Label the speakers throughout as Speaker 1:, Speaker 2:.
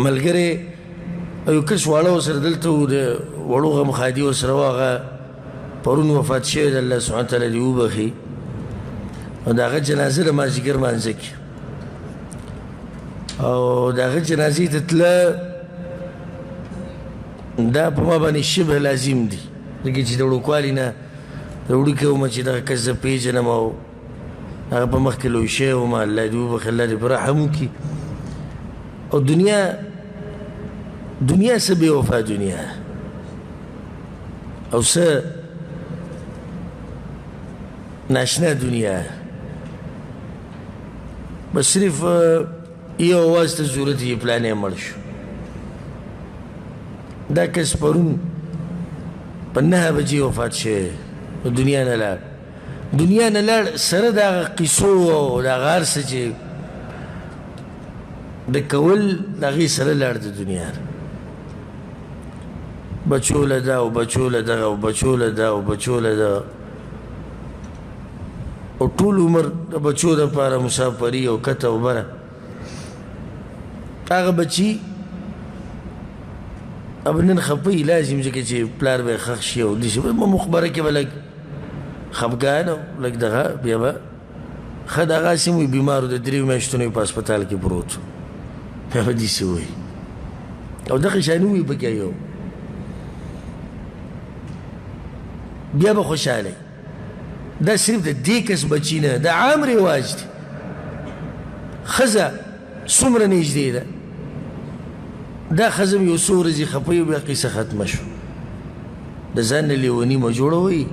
Speaker 1: ملګری یو کس واړه ورسره دلته و، د وړو غم ښادي ورسره وه، هغه پرون وفات شوی دی، الله سبحانه وتعالی دې وبخښي. او د هغه جنازه د مازدیګر مانځه کې، او د هغه جنازې ته تله دا په ما باندې شبه لازم دي، ځکه چې د وړوکوالي نه د وړوکی وم چې دغه کس زه پېژنم او هغه په مخ کې لوی شوی وم. الله دې وبخښي، الله دې په رحم وکړي. او دنیا څه بې وفا دنیا او څه ناشنا دنیا، بس صرف یو اواز ته ضرورت یې پلانې مړ شو. دا کس پرون په 9 بجې وفات شوی، دنیا نه لاړ. دنیا نه لاړ سره د هغه قصو او د هغه هر څه چې د کول د هغې سره لاړ د دنیا نه. بچو له دا او بچو له دغه او بچو له دا او بچو له دا، او ټول عمر د بچو دپاره مسافري او کته او بره. هغه بچي اب نن خپه لازم ځکه چې پلار به یې ښخ شي او داسې په مقبره کې به لږ خفګان او لږ دغه بیا به ښه دغه هسې هم وي، بیمار و، د 3 میاشتو نه په هسپتال کې پروت و، بیا به داسې وایي او دغه شان وي پکې یو، بیا به خوشحاله. دا صرف د دې کس بچي نه، دا عام رواج دی. ښځه څومره نږدې ده، دا ښځه هم یو څو ورځې خفه وي، بیا قصه ختمه شو. د ځان نه لیوني مه جوړوئ،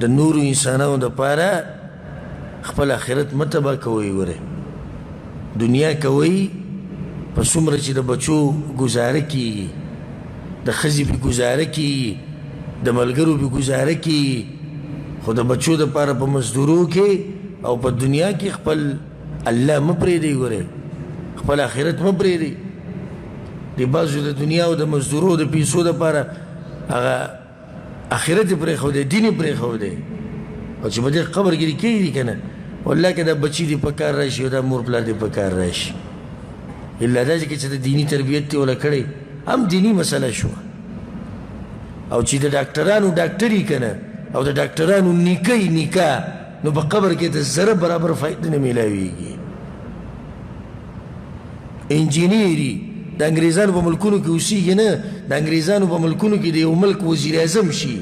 Speaker 1: د نورو انسانانو دپاره خپل آخرت مه تباه کوئ. ګورئ دنیا کوئ په څومره چې د بچو ګزاره کېږي، د ښځې پې ګزاره کېږي، د ملګرو پې ګزاره کېږي، خو د بچو دپاره په مزدورو کې او په دنیا کې خپل الله مه پرېږدئ. ګورئ خپل آخرت مه پرېږدئ. د بعضو د دنیا او د مزدورو د پیسو دپاره هغه آخرت یې پرېښودی، دین یې پرېښودی، او چې په دې قبر کې دې کښېږدي که نه، والله که دا بچي دې په کار راشي او دا مور پلار دې په کار راشي. الا دا چې د دیني تربیت دې وله کړی، هم دیني مسله شوه. او چې د ډاکټرانو ډاکټري که نه، او د ډاکټرانو نیکه یې نیکه، نو په قبر کې د ذره برابر فایده نه میلاویږي. انجینری د انګریزانو په ملکونو کې اوسېږي نه، د انګریزانو په ملکونو کې د یو ملک وزیر اعظم شي،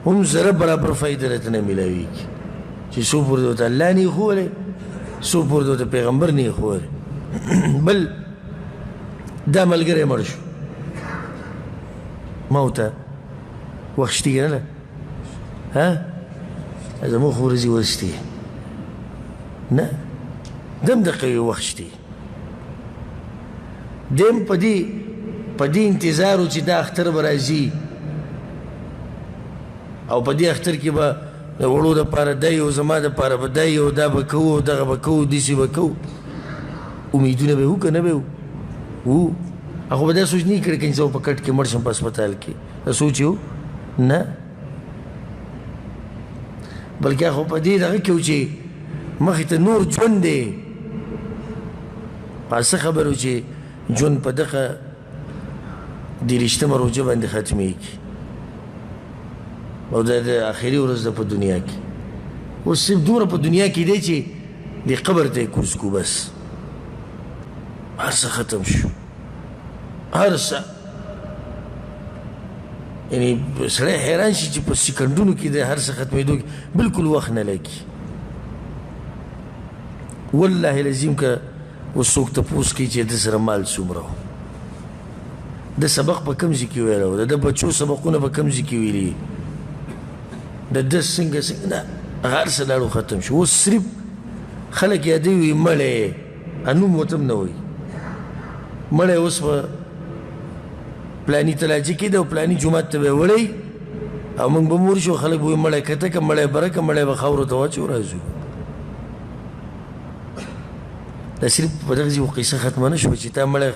Speaker 1: هم ذره برابر فایده راته نه میلاویږي. چې څو پورې ورته الله نه ښوولی، څو پورې ورته پیغمبر نه ښوولی. بل دا ملګری مړ شو، ما ورته وخت شتي که نه؟ ها زموږ خو ورځې ورستي نه، دم دقیقې وخت شتي. دیم په دې انتظار و چې دا اختر به راځي او په دې اختر کې به د وړو دپاره دی او زما دپاره به دی او دا به کوو او دغه به کوو، داسې به کوو. امیدونه به یې وو که نه به یې وو؟ هغه به دا سوچ نه کړی که زه په کټ کې مړ شم په هسپتال کې، دا سوچ یې و نه، بلکې هغه په دې دغه کې و چې مخې ته نور ژوند دی. په څه خبر و چې ژوند په دغه 23مه روژه باندې ختمېږي او دا د اخري ورځ ده په دنیا کې. اوس صرف دومره په دنیا کې دی چې د قبر ته یې کوز کړو، بس هر څه ختم شو، هر څه. یعنې سړی حیران شي چې په سیکنډونو کې د هر څه ختمېدو کې بالکل وخت نه لګي. والله العظیم که اوس څوک تپوس کوي چې ده سره مال څومره و، د سبق په کوم ځای کې ویلی و، د ده بچو سبقونه په کوم ځای کې ویلي، د ده څنګه څنګه، نه هغه هر څه لاړو ختم شو. اوس صرف خلک یادوي وي مړی، نوم ورته هم نه وایي، مړی اوس په پلاني تلاجي کې دی او پلاني جومات ته به یې وړی او موږ به مور شو، خلک به وایي مړی کته که مړی بره که مړی به خاورو ته واچو راځو. دا صرف په دغه ځای خو قصه ختمه نه شوه چې تا مړی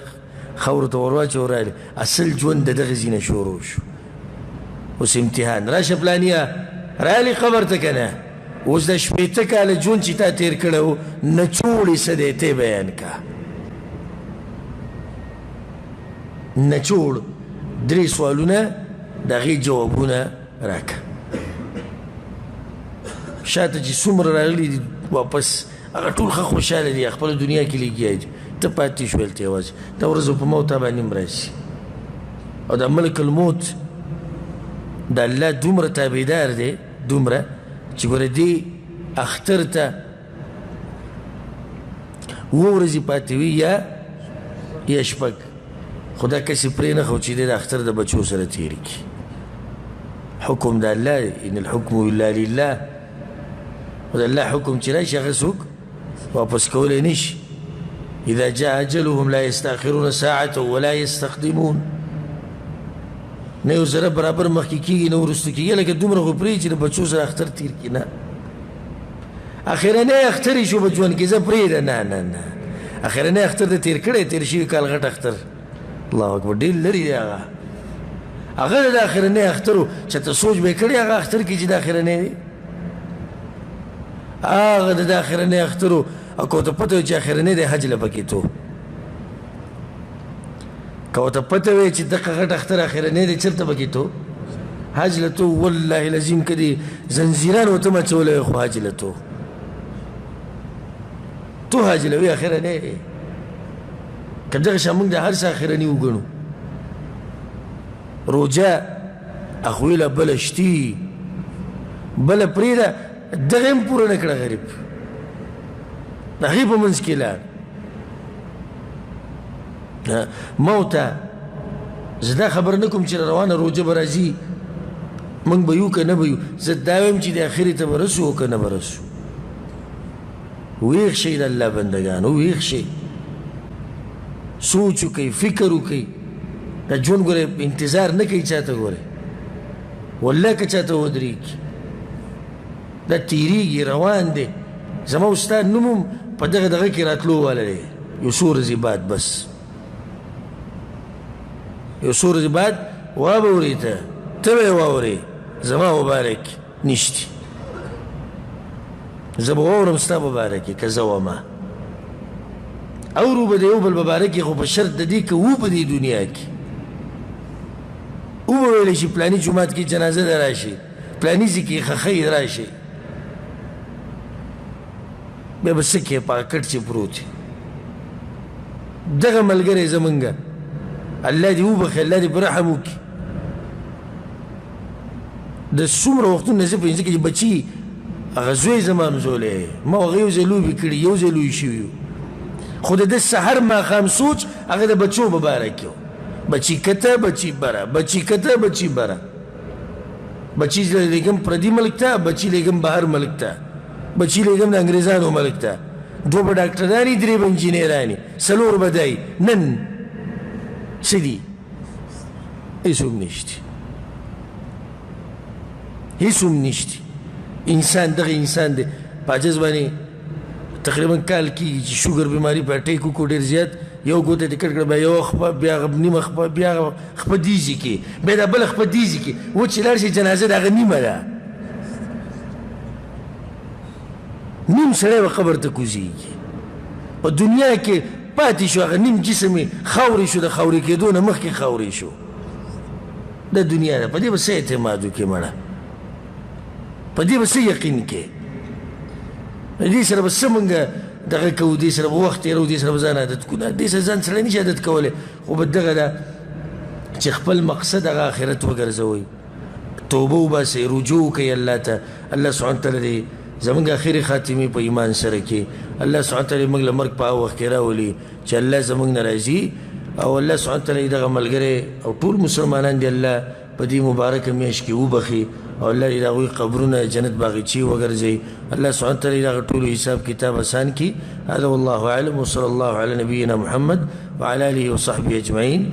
Speaker 1: خاورو ته ور واچو راغلی، اصل ژوند د دغه ځای نه شروع شو. اوس امتحان راشه پلانیه راغلی قبر ته که نه، اوس د 60 کاله ژوند چې تا تېر کړی و نچوړ یې څه دی ته یې بیان کړه. نچوړ درې سوالونه د هغې جوابونه راکړه. شاته چې څومره راغلي دي واپس هغه ټول ښه خوشحاله دي، خپله دنیا کې لګیا دي، ته پاتې شوې هلته یوازې. دا ورځ به په ما او تا باندې هم راشي. او دا ملک الموت د الله دومره تابعدار دی، دومره چې ګوره دې اختر ته اووه ورځې پاتې وي یا شپږ، خو دا کس یې پرې نه ښود چې دی د اختر د بچو سره تېر کړي. حکم د الله دی، ان الحکم الا لله. خو د الله حکم چې راشي هغه څوک واپس کولی نه شي. اذا جاء اجلهم لا يستأخرون ساعة ولا يستقدمون. نه یو ذره برابر مخکې کېږي نه وروسته کېږي، لکه دومره خو پرېږدي چې د بچو سره اختر تېر کړي. نه، اخرنی اختر یې شو په ژوند کې، زه پرېږده. نه نه نه، اخرنی اختر د تېر کړی، تېر شوي کال غټ اختر. الله اکبر، ډېر لرې دی هغه. هغه د اخرنی اختر و چې ته سوچ به یې کړی هغه اختر کې چې د اخرنی دی، هغه د اخرنی اختر و. او که ورته پته وي چې اخرنی دی، حج له پکې تو. که ورته پته وي چې دغه غټ اختر اخرنی دی، چېرته پکې تو؟ حج له تو. والله العظیم که دې زنځیران ورته مچولی وي، خو حج له تو، تو حج له وي، اخرنی دی. که دغه شان موږ د هر څه اخرنی وګڼو، روژه هغوی له بله شتي، بله پرېږده، دغه هم پوره نه کړه غریب، د هغې په منځ کې لاړ. ما ته زه دا خبره نه کوم چې روانه روژه به راځي موږ به یو که نه به یو، زه دا وایم چې د اخرې ته به رسو او که نه به رسو. ویښ شئ د الله بندګانو، ویښ شئ، سوچ وکړئ، فکر وکړئ. دا ژوند ګورئ انتظار نه کوي چاته، ګورئ والله که چاته ودرېږي، دا تېرېږي، روان دی. زما استاد نوم هم په دغه دغه کې راتلو والا دی، یو څو ورځې بعد، بس یو څو ورځې بعد وابه اورې، ته ته به یې واورې، زما مبارک نشتي، زه به واورم ستا مبارک کې که زه ومه. اورو به د یو بل مبارک کې، خو په شرط د دې که وو په دې دنیا کې وبه ویلی شي پلاني جومات کې جنازه ده راشي، پلاني ځای کې ښخۍ راشي، بیا به څه کوې په هغه کټ چې پروت وي. دغه ملګری زمونږ الله دې وبخښي، الله دې په رحم وکړي. د څومره وختونو زه په ځکه چې بچي هغه زوی زما هم زولی، ما هغه یو ځای لوبې کړي، یو ځای لوی شوي یو، خو د ده سحر ماښام سوچ هغه د بچو په باره کې و. بچي کته بچي بره، بچي کته بچي بره، بچي لېږم پردي ملک ته، بچي لېږم بهر ملک ته، بچي لېږم د انګریزانو ملک ته، دوه به ډاکټرانې، درې به انجینرانې، څلور به دی. نن څه دي؟ هېڅ هم نشته، هېڅ هم نشته. انسان دغه انسان دی په عجز باندې تقریبا کال کېږي چې شوګر بیماري په اټیک وکړو ډېر زیات، یو ګوته دې کټ کړه، بیا یوه خپه، بیا نیمه خپه، بیا خپه دیزي کې، بیا دا بله خپه دیزي کې، و چې لاړ شي جنازه د هغه نیمه ده، نیم سړی به قبر ته کوزېږي. په دنیا کې پاتې شو، هغه نیم جسم یې خاورې شو، د خاورې کېدو نه مخکې خاورې شو. دا دنیا ده، په دې به څه اعتماد وکړې مړه؟ په دې به څه یقین کې؟ دې سره به څه مونږ دغه کوو؟ دې سره به وخت تېروو، دې سره به ځان عادت کړو؟ نه، دې سره ځان سړی نه شي عادت کولی. خو به دغه ده چې خپل مقصد هغه آخرت وګرځوئ، توبه وباسئ، رجوع وکړئ الله ته. الله سبحانه وتعالی دې زمونږ اخري خاتمې په ایمان سره کې، الله سبحانه وتعالی موږ له مرګ په هغه وخت کې راولي چې الله زمونږ نه راضي، او الله سبحانه وتعالی دغه ملګری او ټول مسلمانان دې الله په دې مبارکه میاشت کې وبخښي، او الله دې د هغوی قبرونه جنت باغچې وګرځوي. الله سبحانه وتعالی دغه ټولو حساب کتاب اسان کړي. هذا والله اعلم، وصلى الله على نبينا محمد وعلى آله وصحبه اجمعين.